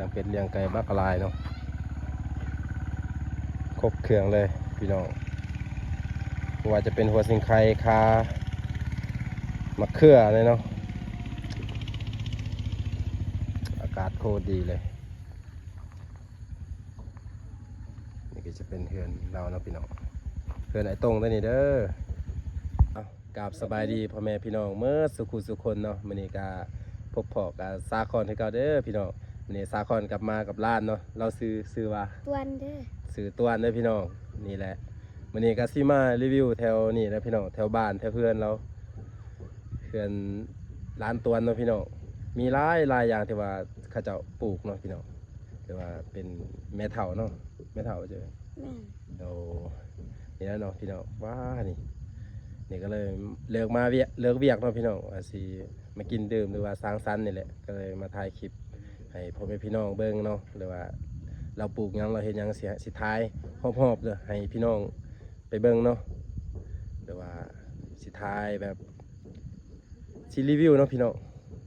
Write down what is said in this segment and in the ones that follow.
ລ້ຽງເປັດລ້ຽງໄກ່ບັກຫຼາຍເນາະ ຄົບເຄື່ອງເລີຍພີ່ນ້ອງ ບໍ່ວ່າຈະເປັນຫົວສິງໄຄ ຂ່າ ໝາກເຂືອເລີຍເນາະ ອາກາດໂຄດດີເລີຍ. ນີ້ກໍຈະເປັນເຮືອນລາວເນາະພີ່ນ້ອງ ເຮືອນອ້າຍຕົງເດີນີ້ເດີ. ເອົາ ກາບສະບາຍດີພໍ່ແມ່ພີ່ນ້ອງເໝິດສູ່ຄູ່ສູ່ຄົນເນາະ ມື້ນີ້ກໍພົບພໍ້ກັບສາຄອນຄືເກົ່າເດີພີ່ນ້ອງ. ມື້ນີ້ສາຄອນກັບມາກັບຫຼານເນາະ ລາວຊື່ ຊື່ວ່າ ຕວນເດີ ຊື່ຕວນເດີພີ່ນ້ອງ. ນີ້ແຫຼະ ມື້ນີ້ກໍຊິມາຣີວິວແຖວນີ້ແຫຼະພີ່ນ້ອງ ແຖວບ້ານແຖວເຮືອນລາວ ເຮືອນຫຼານຕວນເນາະພີ່ນ້ອງ. ມີຫຼາຍ ຫຼາຍຢ່າງທີ່ວ່າເຂົາເຈົ້າປູກເນາະພີ່ນ້ອງ ຫຼືວ່າເປັນແມ່ເຖົ້າເນາະ ແມ່ເຖົ້າເຈົ້າ ແມ່ນ ໂອ້ ນີ້ແຫຼະເນາະພີ່ນ້ອງ. ວ້າ ນີ້ ນີ້ກໍເລີຍເລີກມາວຽກ ເລີກວຽກເນາະພີ່ນ້ອງ ວ່າຊິມາກິນດື່ມ ຫຼືວ່າສັງສັນນີ້ແຫຼະ ກໍເລີຍມາຖ່າຍຄລິບໃຫ້ພໍ່ແມ່ພີ່ນ້ອງເບິ່ງເນາະ ຫຼືວ່າລາວປູກຫຍັງ ລາວເຮັດຫຍັງ ຊິ ຊິຖ່າຍຮອບໆເດີ ໃຫ້ພີ່ນ້ອງໄປເບິ່ງເນາະ ຫຼືວ່າຊິຖ່າຍແບບ ຊິຣີວິວເນາະພີ່ນ້ອງ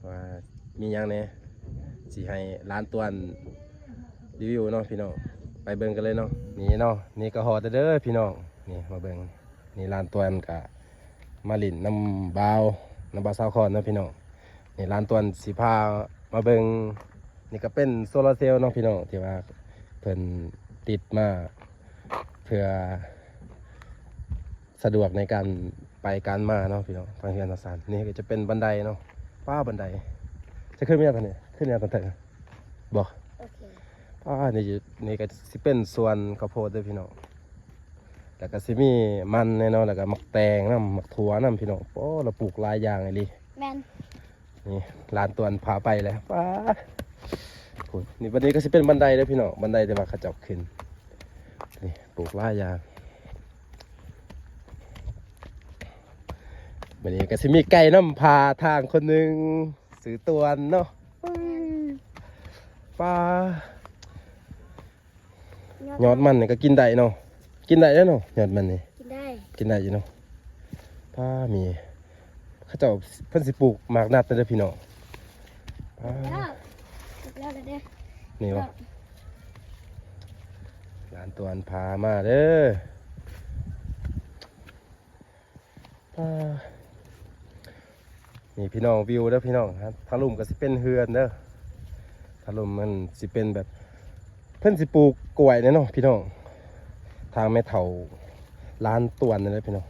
ວ່າມີຫຍັງແດ່ ຊິໃຫ້ຫຼານຕວນຣີວິວເນາະພີ່ນ້ອງ. ໄປເບິ່ງກັນເລີຍເນາະ. ນີ້ເນາະ ນີ້ກໍຮອດແລ້ວເດີພີ່ນ້ອງ. ນີ້ມາເບິ່ງ ນີ້ຫຼານຕວນກໍມາຫຼິ້ນນຳບ່າວ ນຳບ່າວສາຄອນເນາະພີ່ນ້ອງ. ນີ້ຫຼານຕວນຊິພາມາເບິ່ງ ນີ້ກໍເປັນໂຊລາເຊວເນາະພີ່ນ້ອງ ທີ່ວ່າເພິ່ນຕິດມາເພື່ອ ສະດວກໃນການໄປການມາເນາະພີ່ນ້ອງ ທາງເຮືອນທາງຊານ. ນີ້ກໍຈະເປັນບັນໄດເນາະ ປ້າ ບັນໄດ ຈະຂຶ້ນໄປຍັງທາງນີ້ ຂຶ້ນໄປຍັງທາງເທິງບໍ່? ໂອເຄ ປ້າ ນີ້ ນີ້ກໍຊິເປັນສວນເຂົ້າໂພດເດີພີ່ນ້ອງ ແລ້ວກໍຊິມີມັນແນ່ເນາະ ແລ້ວກໍໝາກແຕງນຳ ໝາກຖົ່ວນຳພີ່ນ້ອງ. ໂອ້ ລາວປູກຫຼາຍຢ່າງອີ່ຫຼີ ແມ່ນ. ນີ້ຫຼານຕວນພາໄປແລ້ວ ປ້າ ພຸ້ນ. ນີ້ບັດນີ້ກໍຊິເປັນບັນໄດເດີພີ່ນ້ອງ ບັນໄດທີ່ວ່າເຂົາເຈົ້າຂຶ້ນ ນີ້ປູກຫຼາຍຢ່າງ. ບັດນີ້ກໍຊິມີໄກ່ນຳພາທາງຄົນໜຶ່ງ ຊື່ຕວນເນາະ ປ້າ. ຍອດມັນນີ້ກໍກິນໄດ້ເນາະ ກິນໄດ້ເດ້ເນາະ ຍອດມັນນີ້ ກິນໄດ້ ກິນໄດ້ຢູ່ເນາະ. ປ້າ ມີ ເຂົາເຈົ້າເພິ່ນຊິປູກໝາກນັດເດີພີ່ນ້ອງ ປ້າ. ແລ້ວ ແລ້ວເດີ ນີ້ບໍ່ ຫຼານຕວນພາມາເດີ. ອ່າ ນີ້ພີ່ນ້ອງ ວິວເດີພີ່ນ້ອງ ທາງລຸ່ມກໍຊິເປັນເຮືອນເດີ ທາງລຸ່ມມັນຊິເປັນແບບ ເພິ່ນຊິປູກກ້ວຍແນ່ເນາະພີ່ນ້ອງ. ທາງແມ່ເຖົ້າຫຼານຕວນນີ້ແຫຼະພີ່ນ້ອງ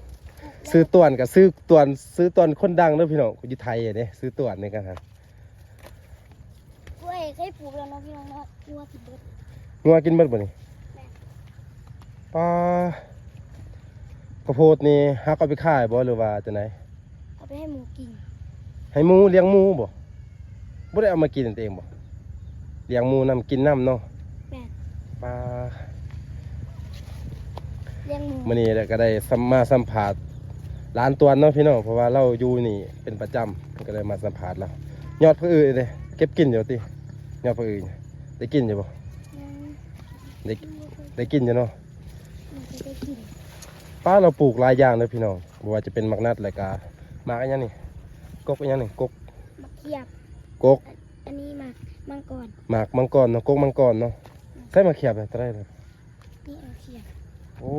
ຊື່ຕວນກໍຊື່ຕວນ ຊື່ຕວນຄົນດັງເດີພີ່ນ້ອງ ຢູ່ໄທເດ້ ຊື່ຕວນນີ້ກໍຫັ້ນ. ກ້ວຍເຄີຍປູກແລ້ວເນາະພີ່ນ້ອງເນາະ ງົວກິນເບິດ ງົວກິນເບິດບໍ່ນີ້? ແມ່ນ. ປ້າ ເຂົ້າໂພດນີ້ຫາເອົາໄປຂາຍບໍ່ ຫຼືວ່າຈັ່ງໃດ? ເອົາໄປໃຫ້ໝູກິນ ໃຫ້ໝູ ລ້ຽງໝູບໍ່? ບໍ່ໄດ້ເອົາມາກິນຕົວເອງບໍ່? ລ້ຽງໝູນຳ ກິນນຳເນາະ. ແມ່ນ. ປ້າ ລ້ຽງໝູ ມື້ນີ້ແຫຼະກໍໄດ້ສຳ ມາສຳພາດຫຼານຕວນເນາະພີ່ນ້ອງ ເພາະວ່າລາວຢູ່ນີ້ເປັນປະຈຳ ກໍເລີຍມາສຳພາດລາວ. ຍອດຜັກອຶເດ້ ເກັບກິນຢູ່ຕິ? ຍອດຜັກອຶໄດ້ກິນຢູ່ບໍ່? ຍັງ ໄດ້ ໄດ້ກິນຢູ່ເນາະ. ມັນຊິໄດ້ກິນ. ປ້າ ລາວປູກຫຼາຍຢ່າງເດີພີ່ນ້ອງ ບໍ່ວ່າຈະເປັນໝາກນັດ ແລ້ວກະໝາກອີຫຍັງນີ້ ກົກອີຫຍັງນີ້ ກົກ ໝາກຂຽບ ກົກ ອັນ ອັນນີ້ໝາກມັງກອນ ໝາກມັງກອນເນາະ ກົກມັງກອນເນາະ. ອືມ ໃສ່ໝາກຂຽບເທົ່າໃດລະ? ນີ້ໝາກຂຽບ. ໂອ້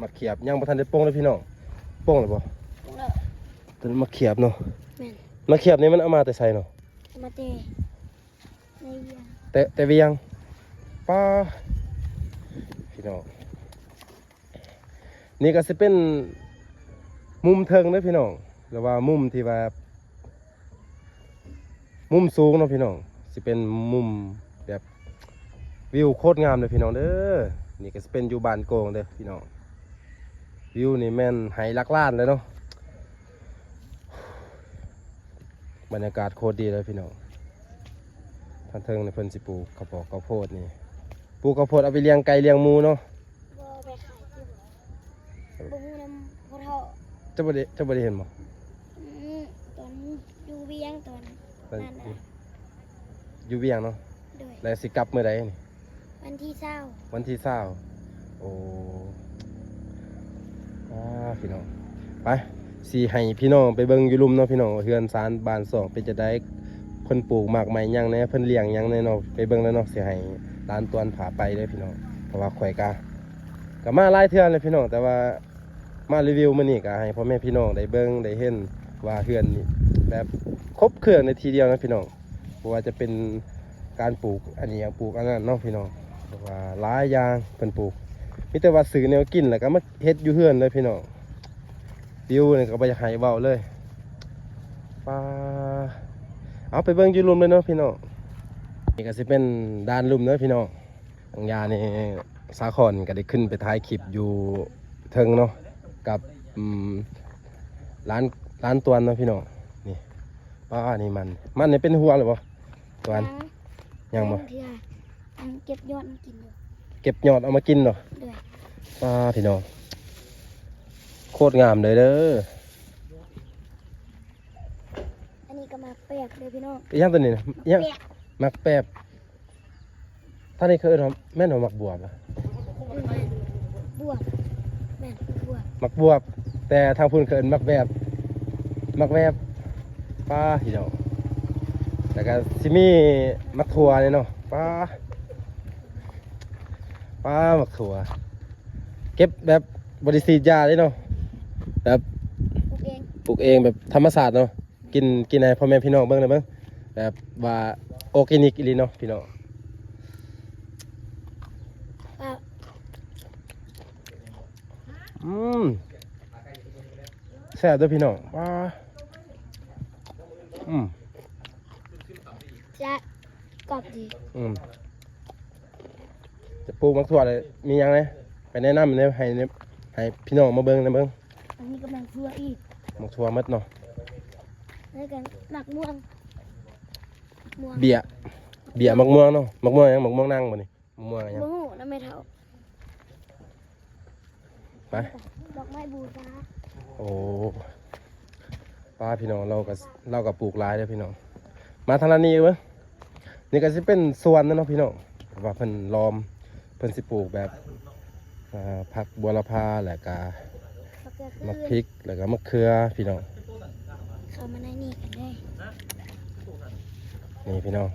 ໝາກຂຽບຍັງບໍ່ທັນໄດ້ປົ່ງເລີຍພີ່ນ້ອງ. ປົ່ງແລ້ວບໍ່? ປົ່ງແລ້ວ. ຕົວນີ້ໝາກຂຽບເນາະ. ແມ່ນ. ໝາກຂຽບນີ້ມັນເອົາມາແຕ່ໃສເນາະ? ເອົາມາແຕ່ ໃນວຽງ ແຕ່ ແຕ່ວຽງ. ປ້າ ພີ່ນ້ອງ ນີ້ກໍຊິເປັນມຸມເທິງເດີພີ່ນ້ອງ ຫຼືວ່າມຸມທີ່ວ່າ ມຸມສູງເນາະພີ່ນ້ອງ ຊິເປັນມຸມແບບ ວິວໂຄດງາມເດີພີ່ນ້ອງເດີ. ນີ້ກໍຊິເປັນຢູ່ບ້ານໂກງເດີພີ່ນ້ອງ ວິວນີ້ແມ່ນໄຮ່ຫຼັກລ້ານເລີຍເນາະ. ບັນຍາກາດໂຄດດີເລີຍພີ່ນ້ອງ. ທາງເທິງນີ້ເພິ່ນຊິປູກເຂົ້າໂພດ ເຂົ້າໂພດນີ້ ປູກເຂົ້າໂພດເອົາໄປລ້ຽງໄກ່ລ້ຽງໝູເນາະ. ບໍ່ໄປຂາຍຕິ ບໍ່ຮູ້ນຳພໍ່ເຖົ້າ. ເຈົ້າບໍ່ໄດ້ ເຈົ້າບໍ່ໄດ້ເຫັນບໍ່? ອືມ ຕອນຢູ່ວຽງ ຕອນນັ້ນນະ ຢູ່ວຽງເນາະ. ໂດຍ. ແລ້ວຊິກັບມື້ໃດນີ້? ວັນທີຊາວ ວັນທີຊາວ. ໂອ້ ອ່າ ພີ່ນ້ອງ ໄປ ຊິໃຫ້ພີ່ນ້ອງໄປເບິ່ງຢູ່ລຸ່ມເນາະພີ່ນ້ອງ ວ່າເຮືອນຊານບ້ານຊ່ອງເປັນຈັ່ງໃດ. ເພິ່ນປູກໝາກໄມ້ຫຍັງແດ່ ເພິ່ນລ້ຽງຫຍັງແດ່ເນາະ ໄປເບິ່ງເລີຍເນາະ ຊິໃຫ້ຫຼານຕວນພາໄປເດີພີ່ນ້ອງ. ເພາະວ່າຂ້ອຍກະ ກະມາຫຼາຍເທື່ອແລ້ວພີ່ນ້ອງ ແຕ່ວ່າມາຣີວິວມື້ນີ້ກະໃຫ້ພໍ່ແມ່ພີ່ນ້ອງໄດ້ເບິ່ງໄດ້ເຫັນວ່າເຮືອນນີ້ແບບຄົບເຄື່ອງໃນທີ່ດຽວນະພີ່ນ້ອງ. ບໍ່ວ່າຈະເປັນການປູກອັນນີ້ຫຍັງ ປູກອັນນັ້ນເນາະພີ່ນ້ອງ ແບບວ່າຫຼາຍຢ່າງເພິ່ນປູກ ມີແຕ່ວ່າຊື້ແນວກິນ ແລ້ວກໍມາເຮັດຢູ່ເຮືອນເລີຍພີ່ນ້ອງ. ວິວນີ້ກໍບໍ່ຢາກໃຫ້ເວົ້າເລີຍ. ປາ ເອົາ ໄປເບິ່ງຢູ່ລຸ່ມເລີຍເນາະພີ່ນ້ອງ. ນີ້ກໍຊິເປັນດ້ານລຸ່ມເດີພີ່ນ້ອງ. ບາງຢ່ານີ້ສາຄອນກໍໄດ້ຂຶ້ນໄປຖ່າຍຄລິບຢູ່ເທິງເນາະ ກັບ ອືມ ຫຼານ ຫຼານຕວນເນາະພີ່ນ້ອງ. ນີ້ ປາ ນີ້ມັນ ມັນນີ້ເປັນຫົວແລ້ວບໍ່ຕວນ? ຍັງ ຍັງບໍ່? ຍັງເທື່ອ ຍັງເກັບຍອດມາກິນຢູ່ ເກັບຍອດເອົາມາກິນເນາະ. ໂດຍ ປາ ພີ່ນ້ອງ ໂຄດງາມເລີຍເດີ. ອັນນີ້ກໍໝາກແປບເດີພີ່ນ້ອງ. ອີຫຍັງຕົວນີ້ນະ? ອີຫຍັງ? ໝາກແປບ. ທາງນີ້ເຂົາເອີ້ນວ່າ ແມ່ນວ່າໝາກບວບນະ? ເອີ ແມ່ນ ບວບ ແມ່ນ ໝາກບວບ ໝາກບວບ ແຕ່ທາງພຸ້ນເຂົາເອີ້ນໝາກແວບ ໝາກແວບ. ປາ ພີ່ນ້ອງ ແລ້ວກໍຊິມີໝາກຖົ່ວນີ້ເນາະ. ປາ ປາ ໝາກຖົ່ວ ເກັບແບບບໍ່ໄດ້ສີດຢາເດ້ເນາະ ແບບ ປູກເອງ ປູກເອງແບບທຳມະຊາດເນາະ. ກິນ ກິນໃຫ້ພໍ່ແມ່ພີ່ນ້ອງເບິ່ງແດ່ເບິ່ງ ແບບວ່າອໍແກນິກອີ່ຫຼີເນາະພີ່ນ້ອງ. ອືມ ແຊບເດີພີ່ນ້ອງ. ວ້າ ອືມ ແຊບ ກອບດີ. ອືມ ຈະປູກໝາກຖົ່ວນີ້ ມີຫຍັງແດ່ ໄປແນະນຳແດ່ ໃຫ້ ໃຫ້ພີ່ນ້ອງມາເບິ່ງແດ່ເບິ່ງ. ອັນນີ້ກໍໝາກຖົ່ວອີກ ໝາກຖົ່ວໝົດເນາະ. ແລ້ວກໍໝາກມ່ວງ ມ່ວງ ເບ້ຍ ເບ້ຍໝາກມ່ວງເນາະ. ໝາກມ່ວງຫຍັງ? ໝາກມ່ວງນາງບໍ່ນີ້? ໝາກມ່ວງຫຍັງ? ບໍ່ຮູ້ນຳແມ່ເຖົ້າ. ໄປ ດອກໄມ້ບູຊາ. ໂອ້ ປ້າ ພີ່ນ້ອງ ລາວກໍ ລາວກໍປູກຫຼາຍເດີພີ່ນ້ອງ. ມາທາງດ້ານນີ້ເບິ່ງ ນີ້ກໍຊິເປັນສວນເນາະພີ່ນ້ອງ ແຕ່ວ່າເພິ່ນລ້ອມ ເພິ່ນຊິປູກແບບ ອ່າ ຜັກບົວລະພາ ແລ້ວກະ ໝາກເຂືອ ໝາກພິກ ແລ້ວກະໝາກເຂືອພີ່ນ້ອງ. ເຂົ້າມາໃນນີ້ກັນເດີ ນີ້ພີ່ນ້ອງ.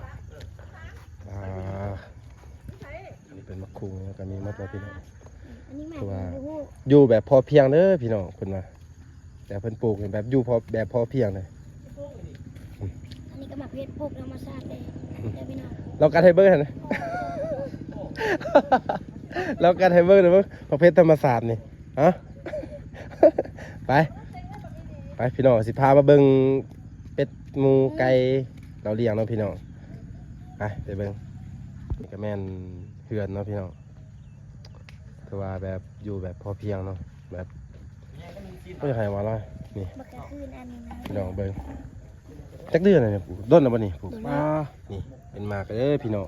ອ່າ ອັນນີ້ເປັນໝາກຄຸງ ແລ້ວກໍມີໝົດເລີຍພີ່ນ້ອງ. ອືມ ອັນນີ້ໝາກ ຄືວ່າ ບໍ່ຮູ້ ຢູ່ແບບພໍພຽງເດີພີ່ນ້ອງ ເພິ່ນວ່າ ແຕ່ເພິ່ນປູກນີ້ແບບຢູ່ພໍ ແບບພໍພຽງເລີຍ. ອືມ ອັນນີ້ກໍໝາກເຜັດ ປູກທຳມະຊາດເລີຍ ອືມ ເດີພີ່ນ້ອງ. ລອງກັດໃຫ້ເບິ່ງຫັ້ນ ລອງກັດໃຫ້ເບິ່ງເດີ ໝາກເຜັດທຳມະຊາດນີ້. ຮະ ໄປ ໄປພີ່ນ້ອງ ຊິພາມາເບິ່ງເປັດໝູໄກ່ລາວລ້ຽງເນາະພີ່ນ້ອງ. ໄປ ໄປເບິ່ງ. ນີ້ກໍແມ່ນເຮືອນເນາະພີ່ນ້ອງ ຄືວ່າແບບຢູ່ແບບພໍພຽງເນາະ ແບບ ບໍ່ຢາກໃຫ້ວ່າຫຼາຍ. ນີ້ ບັກກະຄືນອັນນີ້ນະ ພີ່ນ້ອງເບິ່ງ ຈັກເດືອນແລ້ວນີ້ ດົນແລ້ວບໍ່ນີ້? ດົນແລ້ວ ອ່າ ນີ້ເປັນໝາກເດີພີ່ນ້ອງ.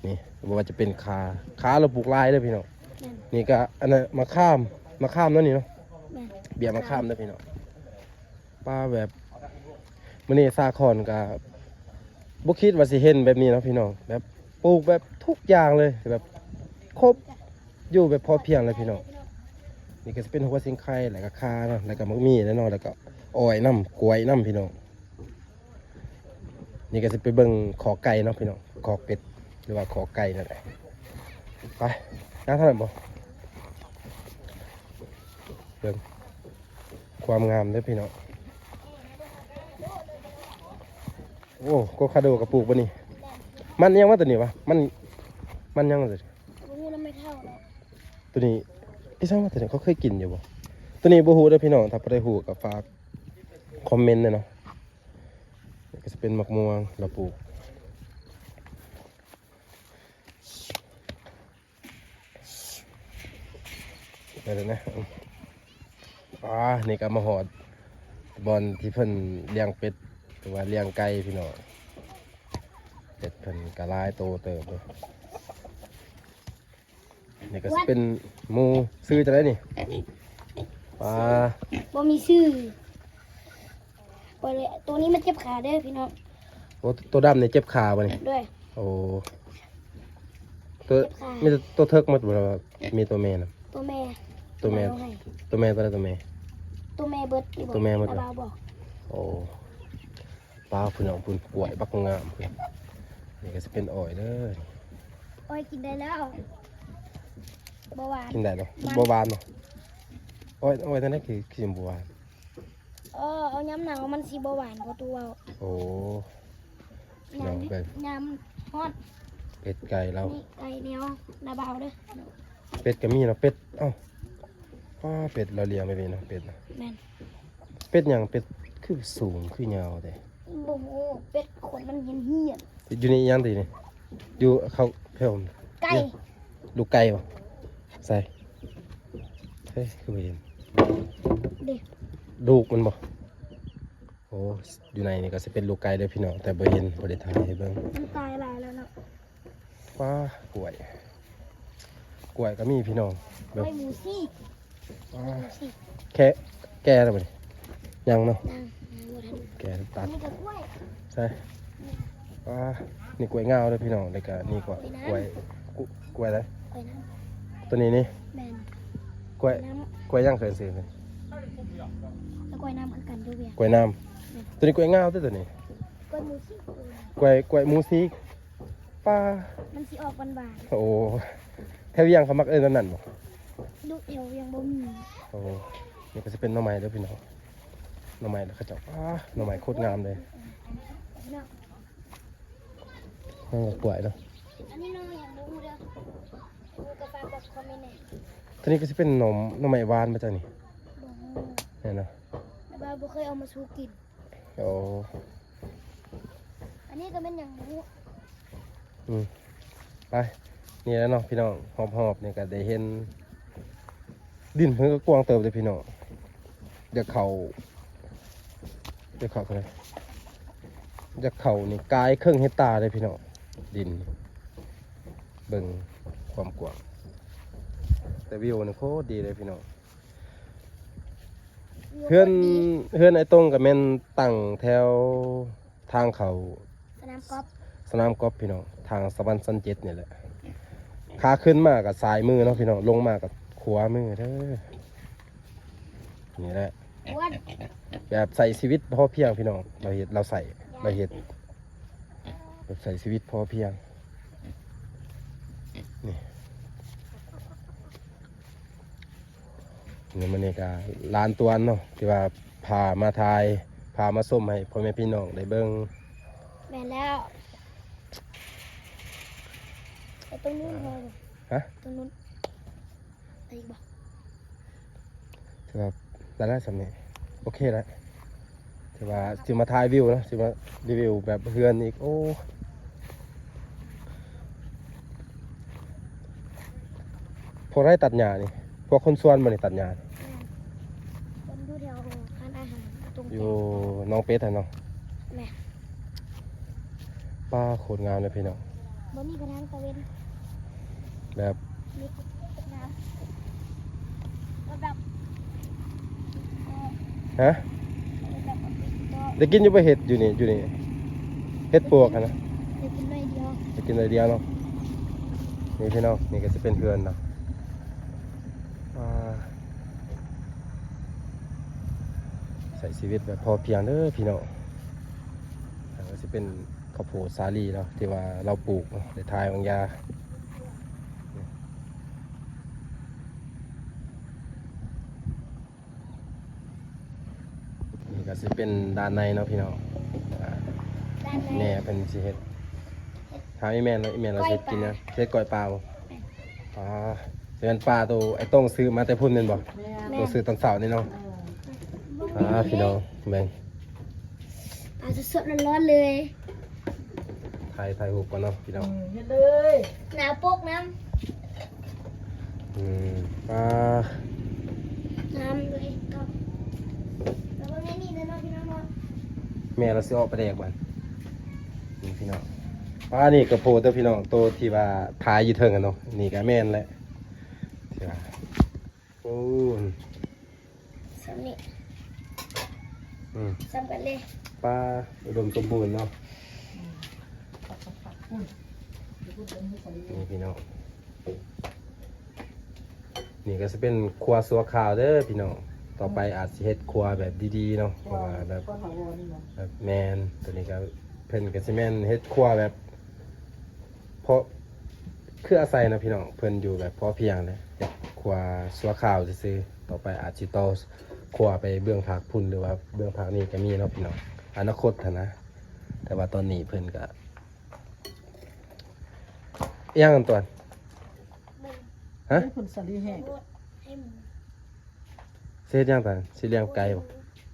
ນີ້ ບໍ່ວ່າຈະເປັນຂາ ຂາລາວປູກຫຼາຍເດີພີ່ນ້ອງ. ແມ່ນ ນີ້ກໍອັນນັ້ນ ມະຂາມ ມະຂາມເນາະນີ້ເນາະ. ແມ່ນ ເບ້ຍມະຂາມເດີພີ່ນ້ອງ. ປາ ແບບ ມື້ນີ້ສາຄອນກະບໍ່ຄິດວ່າຊິເຫັນແບບນີ້ເນາະພີ່ນ້ອງ ແບບປູກແບບທຸກຢ່າງເລີຍ ແບບຄົບ ຢູ່ແບບພໍພຽງເລີຍພີ່ນ້ອງ. ນີ້ກໍຊິເປັນຫົວສິງໄຄ ແລ້ວກໍຂ່າເນາະ ແລ້ວກໍໝາກໝີ່ແຫຼະເນາະ ແລ້ວກໍອ້ອຍນຳ ກ້ວຍນຳພີ່ນ້ອງ. ນີ້ກໍຊິໄປເບິ່ງຄອກໄກ່ເນາະພີ່ນ້ອງ ຄອກເປັດ ຫຼືວ່າຄອກໄກ່ນັ້ນແຫຼະ. ໄປ ຍ່າງທາງນັ້ນບໍ່? ເບິ່ງຄວາມງາມເດີພີ່ນ້ອງ. ໂອ້ ໂກຄາໂດກໍປູກບໍ່ນີ້? ມັນຫຍັງວະຕົວນີ້ວະ? ມັນ ມັນຫຍັງວະຕົວນີ້? ບໍ່ຮູ້ນຳແມ່ເຖົ້າເນາະ ຕົວນີ້. ອີຫຍັງວະຕົວນີ້? ເຂົາເຄີຍກິນຢູ່ບໍ່? ຕົວນີ້ບໍ່ຮູ້ເດີພີ່ນ້ອງ ຖ້າຜູ້ໃດຮູ້ກໍຝາກຄອມເມັນແດ່ເນາະ. ນີ້ກໍຊິເປັນໝາກມ່ວງລາວປູກ. ໄປເລີຍນະ. ອາ ນີ້ກໍມາຮອດບ່ອນທີ່ເພິ່ນລ້ຽງເປັດ ຫຼືວ່າລ້ຽງໄກ່ພີ່ນ້ອງ. ເປັດເພິ່ນກໍຫຼາຍໂຕເຕີບເດ້. ນີ້ກໍຊິເປັນໝູ ຊື່ຈັ່ງໃດນີ້? ປາ ບໍ່ມີຊື່. ໂຕນີ້ມັນເຈັບຂາເດີພີ່ນ້ອງ. ໂອ້ ໂຕດຳນີ້ເຈັບຂາບໍ່ນີ້? ໂດຍ. ໂອ້ ໂຕ ເຈັບຂາ ມີແຕ່ໂຕເຖິກໝົດບໍ່ ຫຼືວ່າມີໂຕແມ່ນຳ? ໂຕແມ່ ໂຕແມ່ ໂຕແມ່ ໂຕໃດໂຕແມ່? ໂຕແມ່ເບິດ. ໂຕແມ່ໝົດ. ໂອ້ ປາ ພຸ້ນເອົາ ພຸ້ນ ກ້ວຍບັກງາມພຸ້ນ. ນີ້ກໍຊິເປັນອ້ອຍເດີ. ອ້ອຍກິນໄດ້ແລ້ວ. ບໍ່ຫວານ. ກິນໄດ້ເນາະ. ມັນ ບໍ່ຫວານເນາະ. ອ້ອຍ ອ້ອຍຕົວນັ້ນຄື ຄືບໍ່ຫວານ. ອໍ ເອົາຍາມໜາວມັນຊິບໍ່ຫວານ ພໍ່ຕູ້ເວົ້າ. ໂອ້ ຍາມ ຍາມຮ້ອນ. ເປັດໄກ່ລາວ ນີ້ໄກ່ແນວນາບ່າວເດີ. ເປັດກໍມີເນາະ ເປັດ. ເອົ້າ ປ້າ ເປັດລາວລ້ຽງແບບນີ້ເນາະ ເປັດນະ. ແມ່ນ. ເປັດຫຍັງ? ເປັດຄືສູງຄືຍາວແທ້? ບໍ່ຮູ້ ເປັດຂົນມັນເຫັນໆ. ຢູ່ໃນອີ່ຫຍັງຕິນີ້? ຢູ່ເຂົາແຜ່ວ ໄກ່. ລູກໄກ່ບໍ່? ໃສ? ເຮີ້ຍ ຄືບໍ່ເຫັນ. ເດ້ ລູກມັນບໍ່? ໂອ້ ຢູ່ໃນນີ້ກໍຊິເປັນລູກໄກ່ເດີພີ່ນ້ອງ ແຕ່ບໍ່ເຫັນ ບໍ່ໄດ້ຖ່າຍໃຫ້ເບິ່ງ. ມັນຕາຍຫຼາຍແລ້ວເນາະ. ປ້າ ກ້ວຍ ກ້ວຍກໍມີພີ່ນ້ອງ. ແບບ ກ້ວຍໝູຊີກ. ປ້າ ໝູຊີກ ແຄ່ ແກ່ແລ້ວບໍ່ນີ້? ຍັງເນາະ. ຍັງ ຍັງບໍ່ທັນແກ່ ຕັດ. ນີ້ກໍກ້ວຍ. ໃສ່ ນີ້ ປ້າ ນີ້ກ້ວຍງາວເດີພີ່ນ້ອງ. ແລ້ວກໍນີ້ກໍກ້ວຍ ກ້ວຍ ກ້ວຍໃດ? ກ້ວຍນ້ຳ. ຕົວນີ້ນີ້? ແມ່ນ. ກ້ວຍ ກ້ວຍນ້ຳ. ກ້ວຍຫຍັງເອີ້ນຊື່ນີ້? ກໍກ້ວຍນ້ຳຄືກັນຢູ່ວຽງ. ກ້ວຍນ້ຳ. ແມ່ນ. ຕົວນີ້ກ້ວຍງາວເດີຕົວນີ້. ກ້ວຍໝູຊີກ. ກ້ວຍ ກ້ວຍໝູຊີກ. ປ້າ ມັນຊິອອກຫວານໆ. ໂອ້ ແຖວວຽງເຂົາມັກເອີ້ນແນວນັ້ນບໍ່? ຢູ່ແຖວວຽງບໍ່ມີ. ໂອ້ ນີ້ກໍຊິເປັນໜໍ່ໄມ້ເດີພີ່ນ້ອງ ໜໍ່ໄມ້ລະເຂົາເຈົ້າ. ປ້າ ໜໍ່ໄມ້ໂຄດງາມເລີຍ. ເຮົາກໍກ້ວຍເນາະ. ອັນນີ້ໜໍ່ຫຍັງບໍ່ຮູ້ເດີ ຮູ້ກໍຝາກບອກຄອມເມັນແດ່. ຕົວນີ້ກໍຊິເປັນໜໍ່ ໜໍ່ໄມ້ຫວານບໍ່ຈັກນີ້? ບໍ່ຮູ້. ແມ່ນເນາະ. ແຕ່ວ່າບໍ່ເຄີຍເອົາມາສູ່ກິນ. ໂອ້ ອັນນີ້ກໍແມ່ນຫຍັງບໍ່ຮູ້. ອືມ ໄປ ນີ້ແຫຼະເນາະພີ່ນ້ອງ ຮອບໆນີ້ກໍໄດ້ເຫັນ ດິນເພິ່ນກໍກວ້າງເຕີບເດ້ພີ່ນ້ອງ. ຢາກເຂົ້າ ຢາກເຂົ້າເທົ່າໃດ? ຢາກເຂົ້ານີ້ກາຍເຄິ່ງເຮັກຕາເດ້ພີ່ນ້ອງ ດິນ ເບິ່ງຄວາມກວ້າງ. ແຕ່ວິວນີ້ໂຄດດີເດ້ພີ່ນ້ອງ. ເຮືອນ ເຮືອນອ້າຍຕົງກໍແມ່ນຕັ້ງແຖວທາງເຂົ້າສະໜາມກອບ ສະໜາມກອບພີ່ນ້ອງ ທາງສະຫວັນຊັ້ນເຈັດນີ້ແຫຼະ. ຂາຂຶ້ນມາກໍຊ້າຍມືເນາະພີ່ນ້ອງ ລົງມາກໍຂວາມືເດີ. ນີ້ແຫຼະ ແບບໃຊ້ຊີວິດພໍພຽງພີ່ນ້ອງ ລາວເຮັດ ລາວໃຊ້ ລາວເຮັດ ແບບໃຊ້ຊີວິດພໍພຽງ. ນີ້ ນີ້ມື້ນີ້ກໍຫຼານຕົວເນາະ ທີ່ວ່າພາມາຖ່າຍ ພາມາຊົມໃຫ້ພໍ່ແມ່ພີ່ນ້ອງໄດ້ເບິ່ງ. ແມ່ນແລ້ວ ໄປຕົງນູ້ນ ຮະ? ຕົງນູ້ນ ໄປອີກບໍ່? ຖືວ່າໄດ້ແລ້ວສ່ຳນີ້ ໂອເຄແລ້ວ. ຖືວ່າຊິມາຖ່າຍວິວເນາະ ຊິມາຣີວິວແບບເຮືອນອີກ. ໂອ້ ພວກໃດຕັດຫຍ້ານີ້? ພວກຄົນສວນບໍ່ນີ້ຕັດຫຍ້າ? ແມ່ນ ຄົນຢູ່ແຖວຮ້ານອາຫານຕົງແຈ ຢູ່ໜອງເປັດຫັ້ນເນາະ. ແມ່ນ. ປ້າ ໂຄດງາມເລີຍພີ່ນ້ອງ. ບໍ່ມີກະທາງຕາເວັນ ແບບ ມີກະທາງ ແບບ ຮະ? ແບບ ໄດ້ກິນຢູ່ບໍ່ເຫັດຢູ່ນີ້ ຢູ່ນີ້ ເຫັດປວກຫັ້ນນະ? ໄດ້ກິນໜ້ອຍດຽວ ໄດ້ກິນໜ້ອຍດຽວເນາະ. ນີ້ພີ່ນ້ອງ ນີ້ກໍຈະເປັນເຮືອນເນາະ. ອ່າ ໃຊ້ຊີວິດແບບພໍພຽງເດີພີ່ນ້ອງ. ອັນນີ້ຊິເປັນເຂົ້າໂພດສາລີເນາະ ທີ່ວ່າລາວປູກເນາະ ໄດ້ຖ່າຍວາງຢາ. ນີ້ກໍຊິເປັນດ້ານໃນເນາະພີ່ນ້ອງ. ອ່າ ດ້ານໃນ ແມ່ເພິ່ນຊິເຮັດ ຖາມອີ່ແມ່ເນາະ ອີ່ແມ່ລາວຊິເຮັດກິນຫຍັງ? ເຮັດກ້ອຍປາບໍ່? ແມ່ນ. ອ່າ ຊິແມ່ນປາໂຕໄອ້ຕ້ອງຊື້ມາແຕ່ພຸ້ນແມ່ນບໍ່? ແມ່ນ. ໂຕຊື້ຕອນເຊົ້ານີ້ເນາະ. ເອີ ອ່າ ພີ່ນ້ອງເບິ່ງ ປາສົດໆ ຮ້ອນໆ ເລີຍ. ຖ່າຍ ຖ່າຍຮູບກ່ອນເນາະພີ່ນ້ອງ. ເອີ ເຮັດເລີຍ ໜາປົກນຳ. ອືມ ປາ ງາມເລີຍເນາະ. ແລ້ວເບິ່ງໃນນີ້ເດີເນາະພີ່ນ້ອງເນາະ ແມ່ລາວຊິເອາະປາແດກບາດນີ້ພີ່ນ້ອງ. ປາ ນີ້ກະໂພດເດີພີ່ນ້ອງ ໂຕທີ່ວ່າຖ່າຍຢູ່ເທິງຫັ້ນເນາະ. ນີ້ກະແມ່ນແຫຼະ ທີ່ວ່າ ໂອ້ ສ່ຳນີ້ ອືມ ສ່ຳກັນເລີຍ. ປາ ອຸດົມສົມບູນເນາະ. ອືມ ນີ້ພີ່ນ້ອງ ນີ້ກໍຊິເປັນຄົວຊົ່ວຄາວເດີພີ່ນ້ອງ. ຕໍ່ໄປອາດຊິເຮັດຄົວແບບດີໆເນາະ ເພາະວ່າແບບ ແບບ ແມ່ນ ໂຕນີ້ກໍ ເພິ່ນກໍຊິແມ່ນເຮັດຄົວແບບ ເພາະ ຄືອາໄສເນາະພີ່ນ້ອງ ເພິ່ນຢູ່ແບບພໍພຽງເດ້ ເຮັດຄົວຊົ່ວຄາວຊື່ໆ ຕໍ່ໄປອາດຊິຕໍ່ຄົວໄປເບື້ອງພາກພຸ້ນ ຫຼືວ່າເບື້ອງພາກນີ້ກໍມີເນາະພີ່ນ້ອງ ອະນາຄົດຫັ້ນນະ ແຕ່ວ່າຕອນນີ້ເພິ່ນກໍ ອີຫຍັງອັນຕົວ ຮະ ໃຫ້ຜົນສາລີແຫ້ງ ຊິເຮັດຫຍັງຕາ ຊິລ້ຽງໄກ່ບໍ່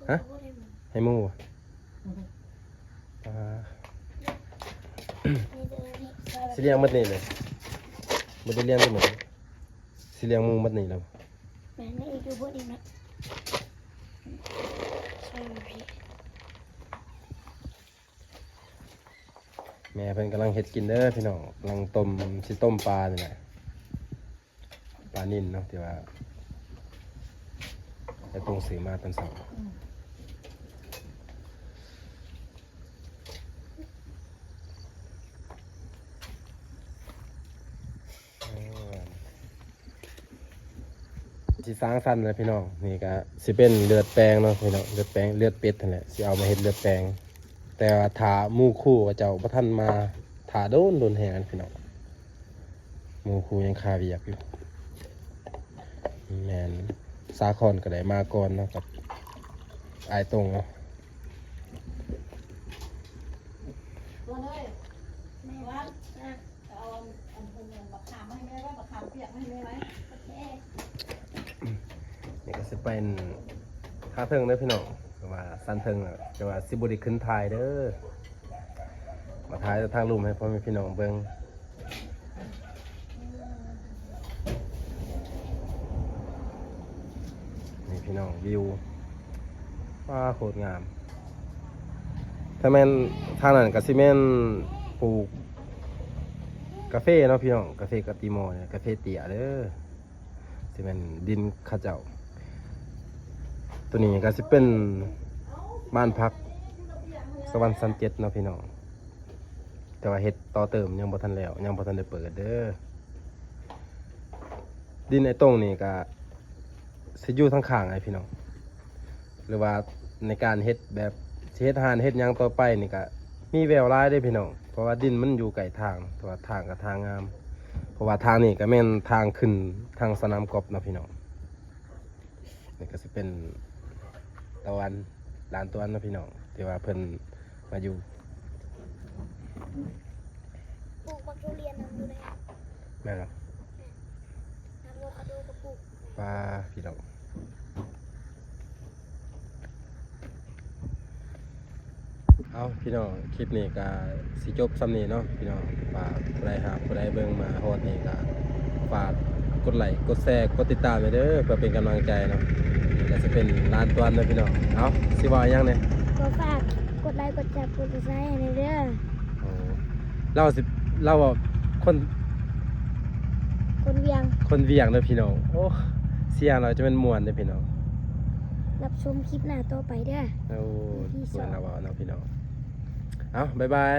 ຮະ ໃຫ້ໝູບໍ່ ອ່າ ຊິລ້ຽງໝົດນີ້ເລີຍ ບໍ່ໄດ້ລ້ຽງທັງໝົດ ຊິລ້ຽງໝູໝົດນີ້ແລ້ວ ແມ່ນ ໃນອີກຢູ່ພຸ້ນອີກເນາະ ແມ່ເພິ່ນກຳລັງເຮັດກິນເດີພີ່ນ້ອງ ກຳລັງຕົ້ມ ຊິຕົ້ມປານີ້ແຫຼະ ປານິນເນາະ ທີ່ວ່າໄອ້ຕົງຊື້ມາຕອນເຊົ້າ ອືມ ເອີ ຊິສ້າງສັນແລ້ວພີ່ນ້ອງ ນີ້ກະຊິເປັນເລືອດແປງເນາະພີ່ນ້ອງ ເລືອດແປງ ເລືອດເປັດຫັ້ນແຫຼະ ຊິເອົາມາເຮັດເລືອດແປງ ແຕ່ວ່າຖ້າໝູ່ຄູ່ເຂົາເຈົ້າບໍ່ທັນມາ ຖ້າດົນ ດົນແຮງພີ່ນ້ອງ ໝູ່ຄູ່ຍັງຄາວຽກຢູ່ ແມ່ນ ສາຄອນກໍໄດ້ມາກ່ອນເນາະ ກັບອ້າຍຕົງເນາະ. ເອົາອັນ ອັນ ອັນ ບັກຂາມມາໃຫ້ແມ່ໄວ້ ບັກຂາມປຽກມາໃຫ້ແມ່ໄວ້ ໂອເຄ ນີ້ກໍຊິເປັນທາງເທິງເດີພີ່ນ້ອງ ແຕ່ວ່າຊັ້ນເທິງ ແຕ່ວ່າຊິບໍ່ໄດ້ຂຶ້ນຖ່າຍເດີ ມາຖ່າຍແຕ່ທາງລຸ່ມໃຫ້ພໍ່ແມ່ພີ່ນ້ອງເບິ່ງ. ນີ້ພີ່ນ້ອງ ວິວ ວ້າ ໂຄດງາມ ຖ້າແມ່ນທາງນັ້ນກໍຊິແມ່ນປູກກາເຟເນາະພີ່ນ້ອງ ກາເຟກາຕິມໍນີ້ ກາເຟເຕ້ຍເດີ ຊິແມ່ນດິນເຂົາເຈົ້າ ໂຕນີ້ກໍຊິເປັນບ້ານພັກສະຫວັນຊັ້ນເຈັດເນາະພີ່ນ້ອງ. ແຕ່ວ່າເຮັດຕໍ່ເຕີມຍັງບໍ່ທັນແລ້ວ ຍັງບໍ່ທັນໄດ້ເປີດເດີ ດິນໄອ້ຕົງນີ້ກະຊິຢູ່ທາງຂ້າງໄອ້ພີ່ນ້ອງ ຫຼືວ່າໃນການເຮັດແບບຊິເຮັດຮ້ານເຮັດຫຍັງຕໍ່ໄປນີ້ກະມີແວວຫຼາຍເດ້ພີ່ນ້ອງ ເພາະວ່າດິນມັນຢູ່ໃກ້ທາງ ແຕ່ວ່າທາງກະທາງງາມ ເພາະວ່າທາງນີ້ກະແມ່ນທາງຂຶ້ນທາງສະໜາມກອບເນາະພີ່ນ້ອງ. ນີ້ກໍຊິເປັນຕາວັນ ຫຼານຕາວັນເນາະພີ່ນ້ອງ ທີ່ວ່າເພິ່ນມາຢູ່ ປູກໝາກທຸລຽນນຳຢູ່ເດ້ ແມ່ນບໍ່ ແມ່ນ ອາໂວຄາໂດກໍປູກ ປາ ພີ່ນ້ອງ ເອົາພີ່ນ້ອງ ຄລິບນີ້ກໍຊິຈົບສ່ຳນີ້ເນາະພີ່ນ້ອງ ຝາກຜູ້ໃດຮັບຜູ້ໃດເບິ່ງມາຮອດນີ້ກໍຝາກກົດໄລກົດແຊກົດຕິດຕາມແດ່ເດີ ເພື່ອເປັນກຳລັງໃຈເນາະ ແລະຊິເປັນລ້ານຕວນເດີພີ່ນ້ອງ ເອົາ ຊິເວົ້າຫຍັງແດ່ ກໍຝາກກົດໄລກົດແຊກົດຕິດຕາມໃຫ້ແດ່ເດີ ໂອ້ ລາວຊິ ລາວເວົ້າຄົນ ຄົນວຽງ ຄົນວຽງເດີພີ່ນ້ອງ ໂອ້ ສຽງລາວຈະແມ່ນມ່ວນເດີພີ່ນ້ອງ ຮັບຊົມຄລິບໜ້າຕໍ່ໄປເດີ ໂອ້ ທີ່ສອງ ເບິ່ງລາວເວົ້າເນາະພີ່ນ້ອງ ເອົາ ບາຍບາຍ.